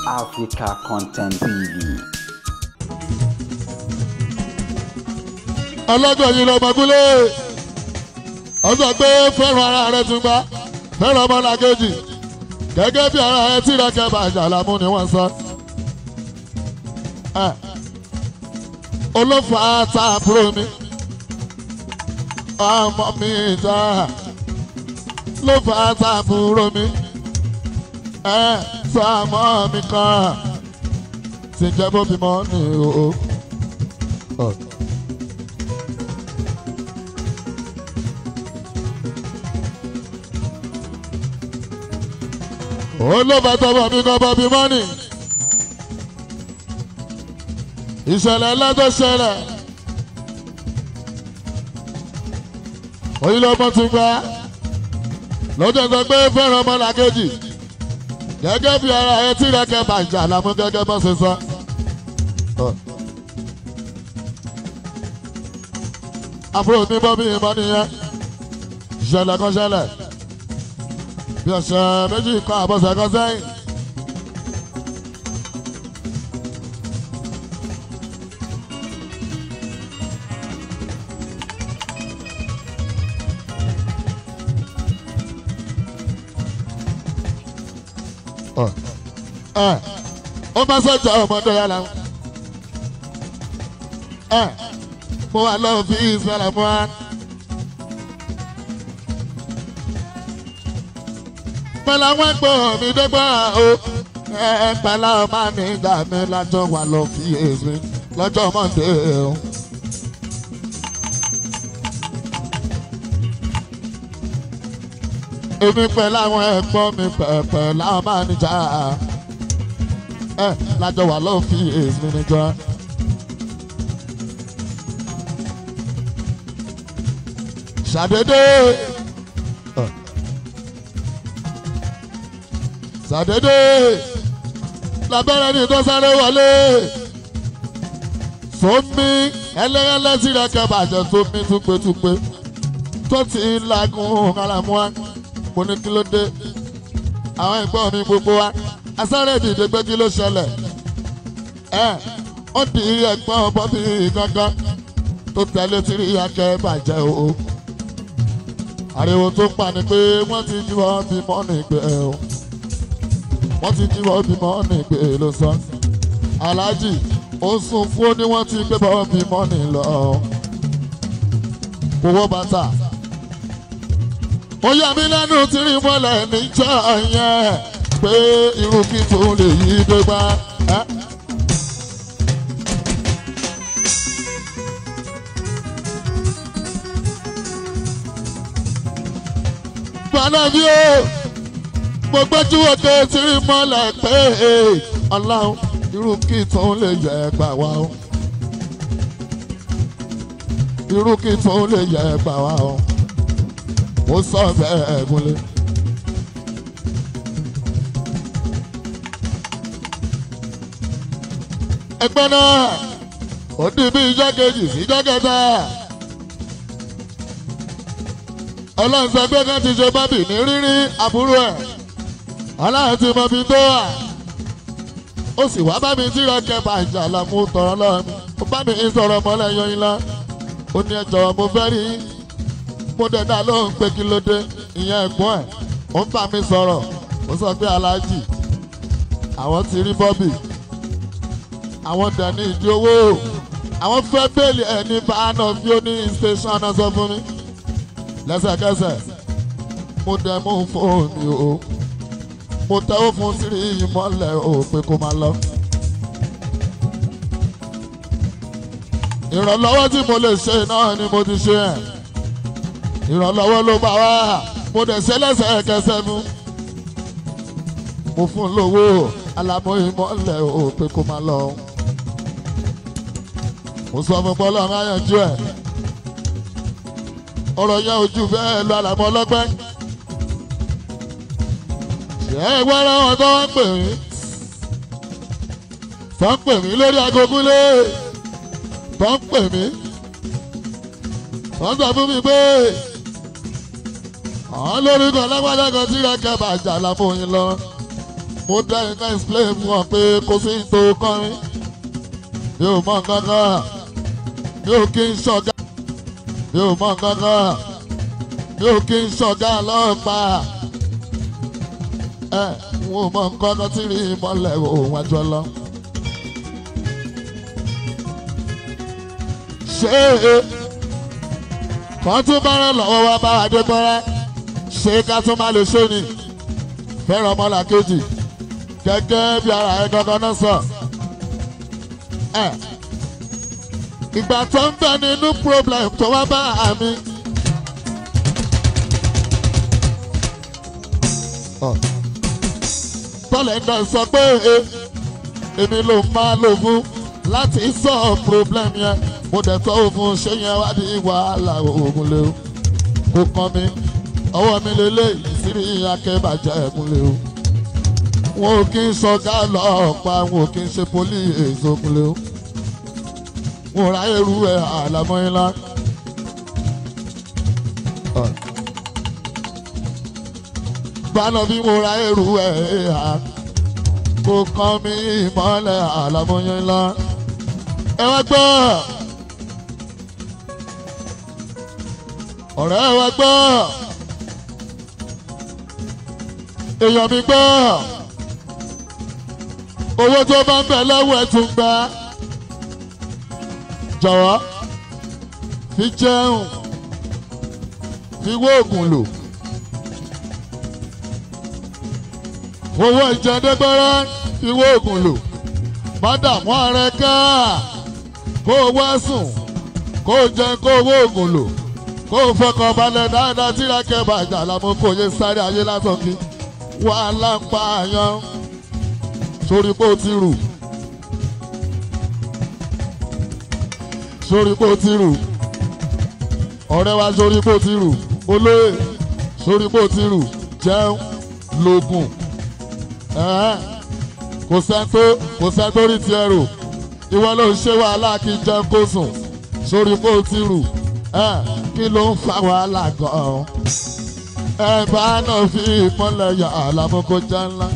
Africa Content TV. Ọlọ́jọ́ yìí lọ́mọ gúnlé ọjọ́ pé fẹ́ràn ara rẹ tún gbá fẹ́ràn ọmọlàkejì gẹ́gẹ́ bí ara rẹ tí ìrẹ́kẹ́ bàjẹ́ àlámú ni wọ́n sọ. Olófò àtàbúrò mi ọmọ mi ìjà ló fà àtàbúrò mi sọ ọmọ mi kan tí jẹ́ bó bímọ ní o. Olóba tọmọ mi kan bọbí mọ́nì ìṣẹ̀lẹ̀ ńlá tó ṣẹlẹ̀ oyinlọ́mọ tún gbá lọ́jọ́ sọ pé fẹ́ràn ọmọlàkejì gẹ́gẹ́ bí ara ẹ tí rẹ́kẹ̀ bàjẹ́ àlámú gẹ́gẹ́ bọ́ ṣe sọ. Àbúrò mi bọ́bí ìmọ̀ nìyẹn ìṣẹ̀lẹ̀ kan ṣẹlẹ̀ bí ọ̀sẹ̀ méjì kan àbọ̀sẹ̀ kan sẹ́yìn. Ó máa sọ̀jọ́ ọmọdé yàrá mo wà lọ́wọ́ fi ìsọ̀rọ̀ fún wa. Pẹ̀lú àwọn ẹ̀gbọ́n mi dọ́gba o pẹ̀lú àwọn máa ní ìgbà mi lájọ́ wà lọ fi èsì lọ́jọ́ Mọ́ndé o. Èmi pẹ̀lú àwọn ẹ̀gbọ́n mi pẹ̀lú àwọn máa níjà lájọ́ wà lọ fi èsì níjọ́. Ṣàdédé. Ṣàdédé lábẹ́rẹ́ ní tó sáré wọlé sómi ẹlẹ́rẹ́lẹ́ sí rẹ̀kẹ́ bàjẹ́ sómi túpetúpe tó ti lagun kalamuwa. Mo ní kí ló dé àwọn ẹ̀gbọ́n mi gbogbo wa asáré dìde pé kí ló ṣẹlẹ̀ ó di ẹ̀gbọ́n bọ́bí gangan tó tẹ̀lé tí rẹ̀kẹ́ bàjẹ́ o. Ariwo tó pa ni pé wọ́n ti jí wọ́n bí mọ́nì gbé o. Wọ́n ti jí wọ́n bí mọ́nì gbé ló sọ. Aláàjì ó sùn fún ó ní wọ́n ti gbé bọ́ bí mọ́nì lọ. Kò wọ́ bàtà. Ó yà mí lẹ́nu tí rí mọ́lẹ̀ níjọ́ yẹn pé irú kí tòun lè yí dọ́gba. Bàbá mi o, mo gbójú òkè tí rí mọ́lẹ̀ pé Ọlọ́run irú kí tóun lè yẹ gbà wá o. Irú kí tóun lè yẹ gbà wá o. Mo sọ bẹ́ẹ̀ gúnlé. Ẹgbẹ́ náà ó di bí ijọ́ kejì sí ijọ́ kẹta. Ọlọ́run sọ pé ká ti ṣe bábì ní rírí àbúrò ẹ̀. Ọlọ́run ti mọ ibi tó wà. Ó sì wá bá mi tí rẹ́kẹ̀ bàjẹ́ àlàmú tọ̀rọ̀ lọ́wọ́ mi. Ó bá mi sọ̀rọ̀ mọ́lẹ̀ yan ilá. Ó ní ẹ jọ̀wọ́ mo fẹ́ rí. Mo dẹ̀dá lóhùn pé kí ló dé. Ìyẹn ẹ̀gbọ́n ẹ̀. Ó ń bá mi sọ̀rọ̀. Ó sọ pé aláàjì àwọn ti rí Bọ́bì. Àwọn dẹ̀ ní ìdí owó. Àwọn fẹ́ bẹ́ẹ̀lì ẹ̀ ní báánà fi ó ní station náà sọ fún mi. Lẹ́sẹ̀kẹsẹ̀ mo dẹ̀ mú fóònù o. Mo tẹ́wọ́ fún sírí ìmọ́lẹ̀ o pé kó máa lọ. Ìrànlọ́wọ́ tí mo lè ṣe náà ni mo ti ṣe ẹ̀. Ìrànlọ́wọ́ ló bá wá. Mo dẹ̀ ṣe lẹ́sẹ̀kẹsẹ̀ mú. Mo fún lówó alámọ̀ ìmọ́lẹ̀ o pé kó máa lọ. Mo sọ fún Bọ́lá ọ̀rọ̀ ẹ̀. Ọ̀rọ̀ yẹn ojú bẹ́ẹ̀ lọ àlàmọ́ ọlọ́gbẹ́. Ṣé ẹ wá ra wọn tó wá ń pè mí? Tó ń pè mí lórí agogúnlé. Tó ń pè mí. Wọ́n sọ fún mi pé àwọn lórúkọ lágbájá kan tí rẹ́kẹ̀ bàjá lámú yín lọ. Mo dá nǹkan explain fún ọ pé kò sí tó kọrin. Mi ò mọ nǹkan kan. Mi ò kí ń ṣọ̀gá. Mi ò mọ nǹkan kan. Mi ò kí ń ṣọ̀gá ọlọ́pàá. Ẹ n ò mọ nǹkan kan tí rí ìmọ̀lẹ̀ òun àjọ lọ. Ṣé kan tún bá rán lọ́wọ́ wá bá Adégbọ́lá? Ṣé ká tún má lè ṣe ni? Fẹ́ràn ọmọlàkejì gẹ́gẹ́ bí ara ẹ̀ gangan náà sọ. Ìgbà tó ń bẹ nínú problem tó wá bá àmì. Tọ́lẹ̀ náà sọ pé èmi ló máa lò fún láti sọ problem yẹn. Mo dẹ̀ tọ́ òfun ṣé yẹn wá di wàhálà òògùn lé o. Kò kàn mí, ọwọ́ mi lélẹ̀ ìsírí akẹ́bàjẹ́ ẹ̀kún lé o. Wọn ò kí ń sọ̀gá lọ́ọ̀pá, wọn ò kí ń ṣe pólíìsì òkun lé o. Wọn ò ráyè rú ẹ̀ àlámọ́ ńlá. Bánà bí mo ráyè rú ẹ̀ à kò kàn mí ìmọ̀lẹ̀ àlámọ́ ńlá. Ẹ wá gbọ́. Ọ̀rẹ́ wa gbọ́. Èèyàn mi gbọ́. Owó tó bá ń bẹ lọ́wọ́ ẹ̀ tún gbà. Jọ̀wọ́ fi jẹun, fi wó oògùn lò. Owó ìjẹndégbẹ́rẹ́ fi wó oògùn lò. Má dààmú ara ẹ ká. Kó o wá sùn, kó o jẹun, kó o wó oògùn lò. Kó o fọkàn balẹ̀ dáadáa tí rákẹ́ bàjá làmú kò yé sáré ayé lásán kí. Wàhálà ń pa àyàn sórí pé ó ti rù. Sórí pé ó ti rù. Ọ̀rẹ́ wa sórí pé ó ti rù. Olóyè sórí pé ó ti rù. Jẹun lògùn. Kò sẹ́ni tó rí tiẹ̀ rò. Ìwọ ló ń ṣe wàhálà kí jẹun kó sùn. Sórí pé ó ti rù. Kí ló ń fa wàhálà gan-an? Ẹ bá náà fi ìmọ̀lẹ̀ yà àlàmú kó jẹ́ ńlá.